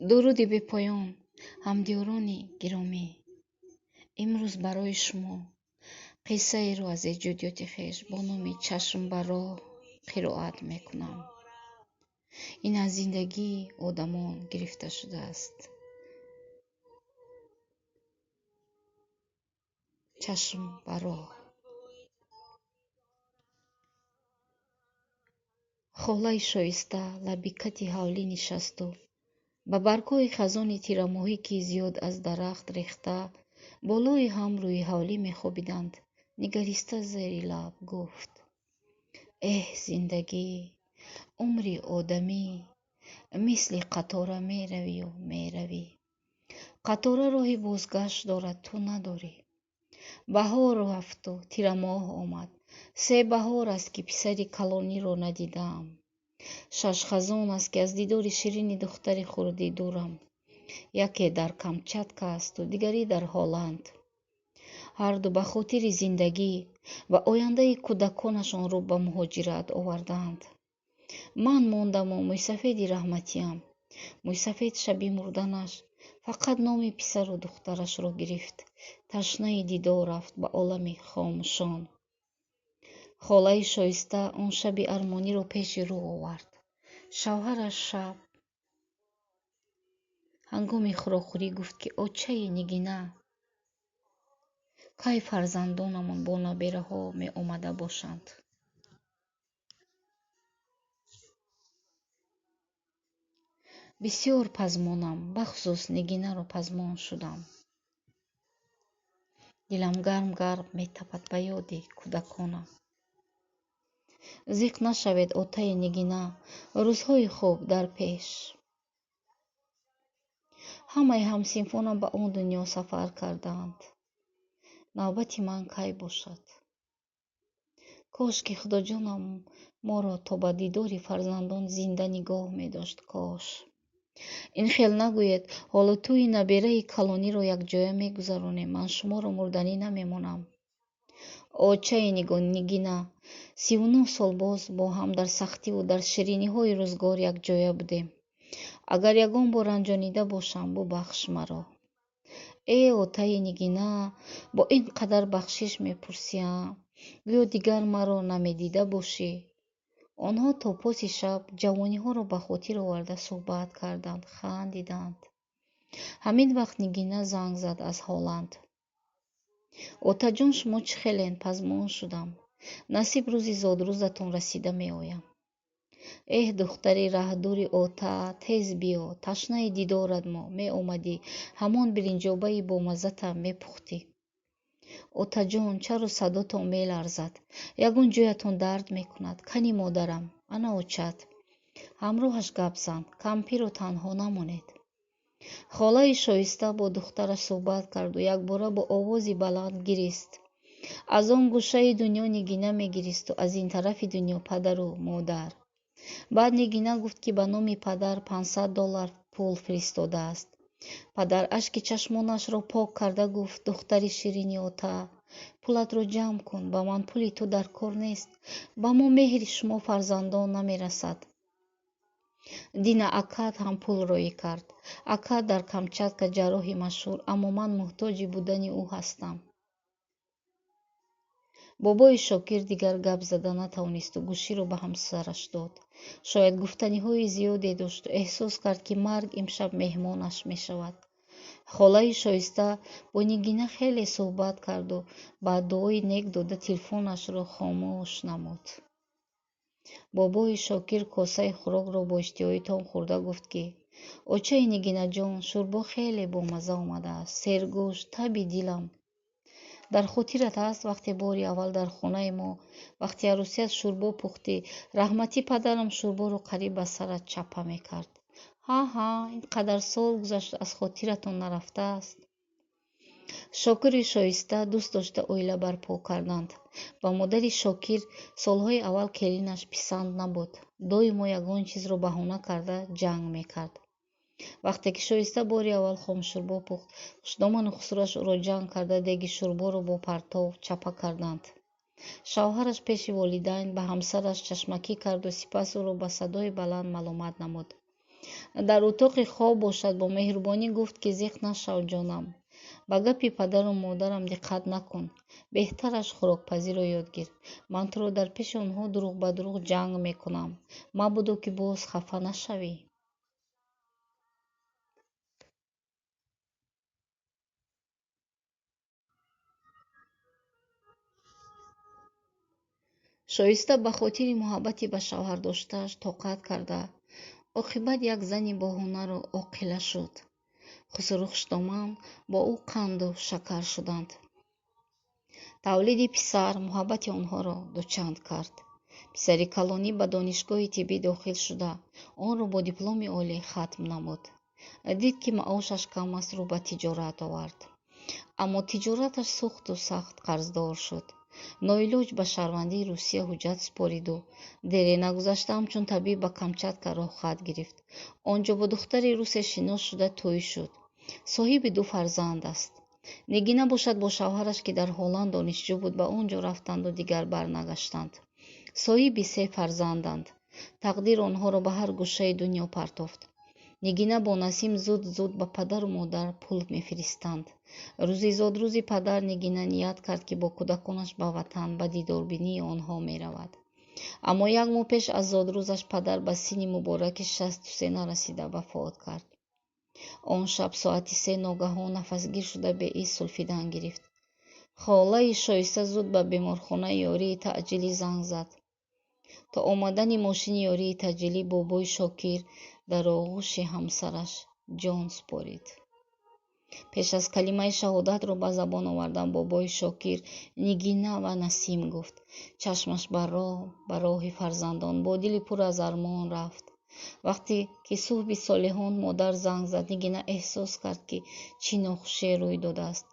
Дуруди бепоён, ҳамдиёрони гиромӣ. Имрӯз барои шумо қиссаеро аз эҷодиёти хеш бо номи «Чашм ба роҳ» қироат мекунам. Ин аз зиндагии одамон гирифта шудааст. Чашм ба роҳ. Холаи Шоиста лаби кати ҳавлӣ нишасту ба баргҳои хазони тирамоҳӣ, ки зиёд аз дарахт рехта болои ҳам рӯи ҳавлӣ мехобиданд, нигариста зери лаб гуфт: «Эҳ, зиндагӣ, умри одамӣ мисли қатора меравию меравӣ. Қатора роҳи бозгашт дорад, ту надорӣ. Баҳор рафту тирамоҳ омад. Се баҳор аст, ки писари калониро надидаам. Шаш хазон аст, ки аз дидори ширини духтари хурдӣ дурам. Яке дар Камчатка асту дигаре дар Ҳолланд. Ҳарду ба хотири зиндагӣ ва ояндаи кӯдаконашон рӯ ба муҳоҷират овардаанд. Ман мондаму мӯйсафеди раҳматиям. Мӯйсафед шаби мурданаш фақат номи писару духтарашро гирифт. Ташнаи дидор рафт ба олами хомӯшон.» Холаи Шоиста он шаби армониро пеши рӯ овард. Шавҳараш шаб ҳангоми хӯрокхӯрӣ гуфт, ки очаи Нигина, кай фарзандонамон бо набераҳо меомада бошанд? Бисёр пазмонам, бахусус Нигинаро пазмон шудам. Дилам гарм гарм метапад ба ёди кӯдаконам. Зиқ нашавед, отаи Нигина, рӯзҳои хуб дар пеш. Ҳамаи ҳамсинфонам ба он дунё сафар кардаанд. Навбати ман кай бошад? Кош ки Худоҷонам моро то ба дидори фарзандон зинда нигоҳ медошт, кош. Ин хел нагӯед, ҳоло тӯи набераи калониро якҷоя мегузаронем, ман шуморо мурданӣ намемонам. Очаи Нигина, 39 сол боз бо ҳам дар сахтиву дар шириниҳои рӯзгор якҷоя будем. Агар ягон бор ранҷонида бошам, бубахш маро. Э, отаи Нигина, бо ин қадар бахшиш мепурсиям, гӯё дигар маро намедида бошӣ. Онҳо то поси шаб ҷавониҳоро ба хотир оварда суҳбат карданд, хандиданд. Ҳамин вақт Нигина занг зад аз Ҳолланд. Отаҷон, шумо чӣ хелен? Пазмон шудам. Насиб рӯзи зодрӯзатон расида меоям. Эҳ, духтари раҳдури ота, тез биё, ташнаи дидорат мо. Меомадӣ, ҳамон биринҷобаи бомаззата мепухтӣ. Отаҷон, чаро садотон меларзад? Ягон ҷоятон дард мекунад? Кани модарам, ана очат. Ҳамроҳаш гап зан, кампиро танҳо намонед. Холаи Шоиста бо духтараш суҳбат карду якбора бо овози баланд гирист. Аз он гӯшаи дунё Нигина мегиристу аз ин тарафи дунё падару модар. Баъд Нигина гуфт, ки ба номи падар $500 пул фиристодааст. Падар ашки чашмонашро пок карда гуфт: духтари ширини ота, пулатро ҷамъ кун, ба ман пули ту дар кор нест, ба мо меҳри шумо фарзандон намерасад. Дина акат ҳам пул роӣ кард. Акат дар Камчатка ҷарроҳи машҳур, аммо ман муҳтоҷи будани ӯ ҳастам. Бобои Шокир дигар гап зада натавонисту гӯширо ба ҳамсараш дод. Шояд гуфтаниҳои зиёде дошту эҳсос кард, ки марг имшаб меҳмонаш мешавад. Холаи Шоиста бо Нигина хеле суҳбат карду баъд дуои нек дода телефонашро хомӯш намуд. Бобои Шокир косаи хӯрокро бо иштиҳои том хӯрда гуфт, ки очаи Нигинаҷон, шӯрбо хеле бомазза омадааст, сергӯшт, таби дилам. Дар хотират ҳаст, вақте бори аввал дар хонаи мо вақти арӯсият шӯрбо пухтӣ, раҳматӣ падарам шӯрборо қариб ба сарат чаппа мекард. Ҳа ҳа, ин қадар сол гузашт, аз хотиратон нарафтааст. Шокири Шоиста дӯст дошта оила барпо карданд. Ба модари Шокир солҳои аввал келинаш писанд набуд. Доимо ягон чизро баҳона карда ҷанг мекард. Вақте ки Шоиста бори аввал хомшӯрбо пухт, хушдоману хусураш ӯро ҷанг карда деги шӯрборо бо партов чапа карданд. Шавҳараш пеши волидайн ба ҳамсараш чашмакӣ карду сипас ӯро ба садои баланд маломат намуд. Дар утоқи хоб бошад бо меҳрубонӣ гуфт, ки зиқ нашав, ҷонам. Ба гапи падару модарам диққат накун. Беҳтараш хӯрокпазиро ёд гир. Ман туро дар пеши онҳо дурӯғ ба дурӯғ ҷанг мекунам. Мабодо ки боз хафа нашавӣ. Шоиста ба хотири муҳаббати ба шавҳар доштааш тоқат карда, оқибат як зани боҳунару оқила шуд. Хусуру хушдоман бо ӯ қанду шакар шуданд. Тавлиди писар муҳаббати онҳоро дучанд кард. Писари калонӣ ба донишгоҳи тиббӣ дохил шуда, онро бо дипломи олӣ хатм намуд. Дид, ки маошаш кам аст, рӯ ба тиҷорат овард. Аммо тиҷораташ сӯхту сахт қарздор шуд. Ноилоҷ ба шаҳрвандии Русия ҳуҷҷат супориду дере нагузашта ҳамчун табиб ба Камчатка роҳхат гирифт. Он ҷо бо духтари русе шинос шуда тӯй шуд. Соҳиби ду фарзанд аст. Нигина бошад бо шавҳараш, ки дар Ҳолланд донишҷӯ буд, ба он ҷо рафтанду дигар барнагаштанд. Соҳиби се фарзанданд. Тақдир онҳоро ба ҳар гӯшаи дунё партофт. Нигина бо Насим зуд-зуд ба падару модар пул мефиристанд. Рӯзи зодрӯзи падар Нигина ният кард, ки бо кӯдаконаш ба ватан ба дидорбинии онҳо меравад. Аммо як моҳ пеш аз зодрӯзаш падар ба синни мубораки 63 нарасида вафот кард. Он шаб соати 3 ногаҳон нафасгир шуда беиз сулфидан гирифт. Холаи Шоиста зуд ба беморхонаи ёрии таъҷилӣ занг зад. То омадани мошини ёрии таъҷилӣ бобои Шокир дар оғӯши ҳамсараш ҷон супорид. Пеш аз калимаи шаҳодатро ба забон овардан бобои Шокир Нигина ва Насим гуфт. Чашмаш ба роҳи фарзандон бо дили пур аз армон рафт. Вақте ки суҳби солиҳон модар занг зад, Нигина эҳсос кард, ки чӣ нохуше рӯй додааст.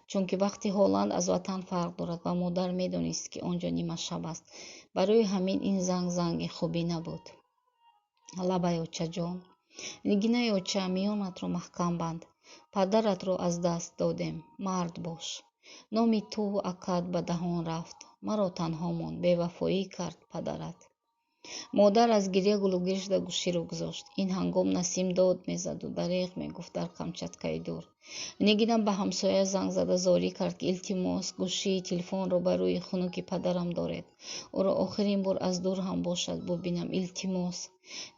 Чунки вақти Ҳолланд аз ватан фарқ дорад ва модар медонист, ки он ҷо нимашаб аст. Барои ҳамин ин занг занги хубӣ набуд. Лабай, очаҷон. Нигинаи оча, миёнатро маҳкам банд. Падаратро аз даст додем. Мард бош. Номи туву акат ба даҳон рафт. Маро танҳо монд. Бевафоӣ кард падарат. Модар аз гиря гулӯгир шуда гӯширо гузошт. Ин ҳангом Насим дод мезаду дареғ мегуфт дар Камчаткаи дур. Нигина ба ҳамсоя занг зада зорӣ кард, ки илтимос, гӯшии телефонро ба рӯи хунуки падарам доред. Ӯро охирин бор аз дур ҳам бошад бубинам. Илтимос.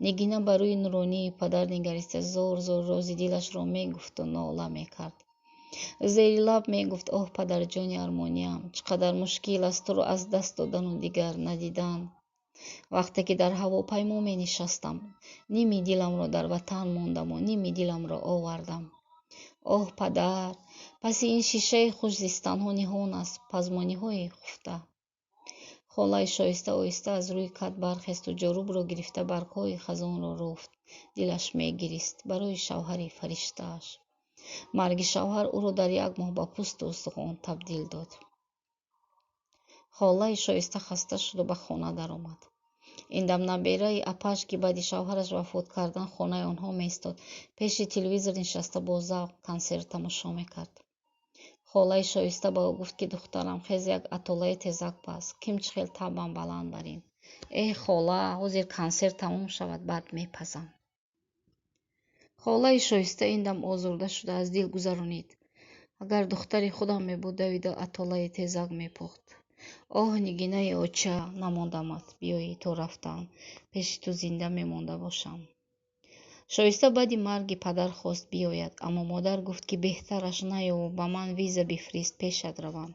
Нигина ба рӯи нуронии падар нигариста зор-зор рози дилашро мегуфту нола мекард. Зери лаб мегуфт: оҳ, падарҷони армониям, чӣ қадар мушкил аст туро аз даст додану дигар надидан. Вақте ки дар ҳавопаймо менишастам, ними диламро дар ватан мондаму ними диламро овардам. Оҳ, падар, паси ин шишаи хушзистанҳо ниҳон аст пазмониҳои хуфта. Холаи Шоиста оҳиста аз рӯи кат бархесту ҷорубро гирифта баргҳои хазонро руфт. Дилаш мегирист барои шавҳари фариштааш. Марги шавҳар ӯро дар як моҳ ба пӯсту устухон табдил дод. Холаи Шоиста хаста шуду ба хона даромад. Ин дам набераи апаш, ки баъди шавҳараш вафот кардан хонаи онҳо меистод, пеши телевизор нишаста бо завқ консерт тамошо мекард. Холаи Шоиста ба ӯ гуфт, ки духтарам, хез як атолаи тезак паз, ким чӣ хел табам баланд барин. Э хола, ҳозир консерт тамом шавад, баъд мепазам. Холаи Шоиста ин дам озурда шуда аз дил гузаронид. Агар духтари худам мебуд, давида атолаи тезак мепухт. Оҳ, Нигинаи оча, намондамат, биёӣ то рафтан, пеши ту зинда мемонда бошам. Шоиста баъди марги падар хост биёяд, аммо модар гуфт, ки беҳтараш наёву ба ман виза бифирист, пешат равам.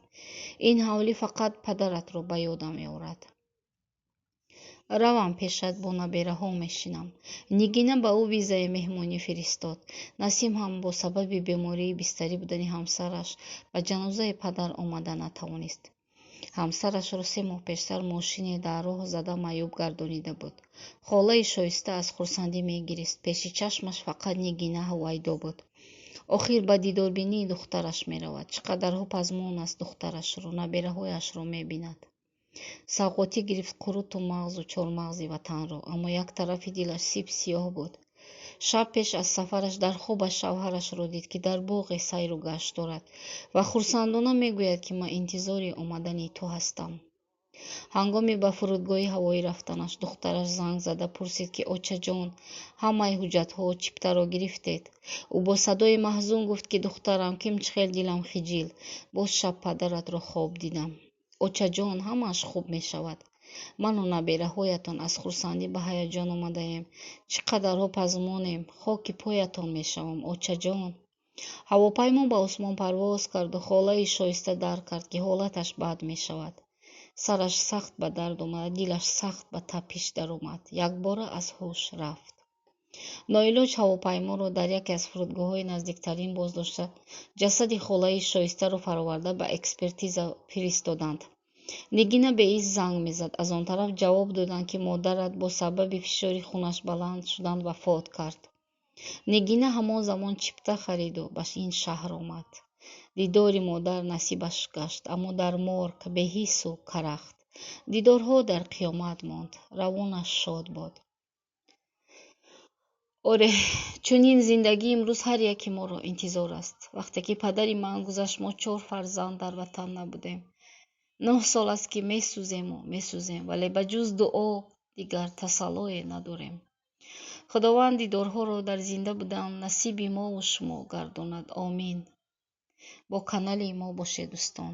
Ин ҳавлӣ фақат падаратро ба ёдам меорад. Равам пешат, бо набераҳо мешинам. Нигина ба ӯ визаи меҳмонӣ фиристод. Насим ҳам бо сабаби бемории бистарӣ будани ҳамсараш ба ҷанозаи падар омада натавонист. Ҳамсарашро 3 моҳ пештар мошине дар роҳ зада маъюб гардонида буд. Холаи Шоиста аз хурсандӣ мегирист. Пеши чашмаш фақат Нигина ҳувайдо буд. Охир ба дидорбинии духтараш меравад. Чӣ қадарҳо пазмон аст духтарашро, набераҳояшро мебинад. Савғотӣ гирифт қуруту мағзу чормағзи ватанро, аммо як тарафи дилаш сип сиёҳ буд. Шаб пеш аз сафараш дар хобаш шавҳарашро дид, ки дар боғе сайру гашт дорад ва хурсандона мегӯяд, ки ман интизори омадани ту ҳастам. Ҳангоми ба фурудгоҳи ҳавоӣ рафтанаш духтараш занг зада пурсид, ки очаҷон, ҳамаи ҳуҷҷатҳо, чиптаро гирифтед? Ӯ бо садои маҳзун гуфт, ки духтарам, ким чӣ хел дилам хиҷил, боз шаб падаратро хоб дидам. Очаҷон, ҳамааш хуб мешавад. Ману набераҳоятон аз хурсандӣ ба ҳаяҷон омадаем. Чӣ қадарҳо пазмонем, хоки поятон мешавам, очаҷон. Ҳавопаймо ба осмон парвоз карду холаи Шоиста дарк кард, ки ҳолаташ бад мешавад. Сараш сахт ба дард омада, дилаш сахт ба тапиш даромад. Якбора аз ҳуш рафт. Ноилоҷ ҳавопайморо дар яке аз фурудгоҳҳои наздиктарин боздошта, ҷасади холаи Шоистаро фароварда ба экспертиза фиристоданд. Нигина беиз занг мезад. Аз он тараф ҷавоб доданд, ки модарат бо сабаби фишори хунаш баланд шудан вафот кард. Нигина ҳамон замон чипта хариду ба ин шаҳр омад. Дидори модар насибаш гашт, аммо дар морг беҳиссу карахт. Дидорҳо дар қиёмат монд. Равонаш шод бод. Оре, чунин зиндагӣ имрӯз ҳар яке моро интизор аст. Вақте ки падари ман гузашт, мо чор фарзанд дар ватан набудем. 9 сол аст, ки месӯзему месӯзем, вале ба ҷуз дуо дигар тасаллое надорем. Худованд дидорҳоро дар зинда будан насиби мову шумо гардонад, омин. Бо канали мо бошед, дӯстон.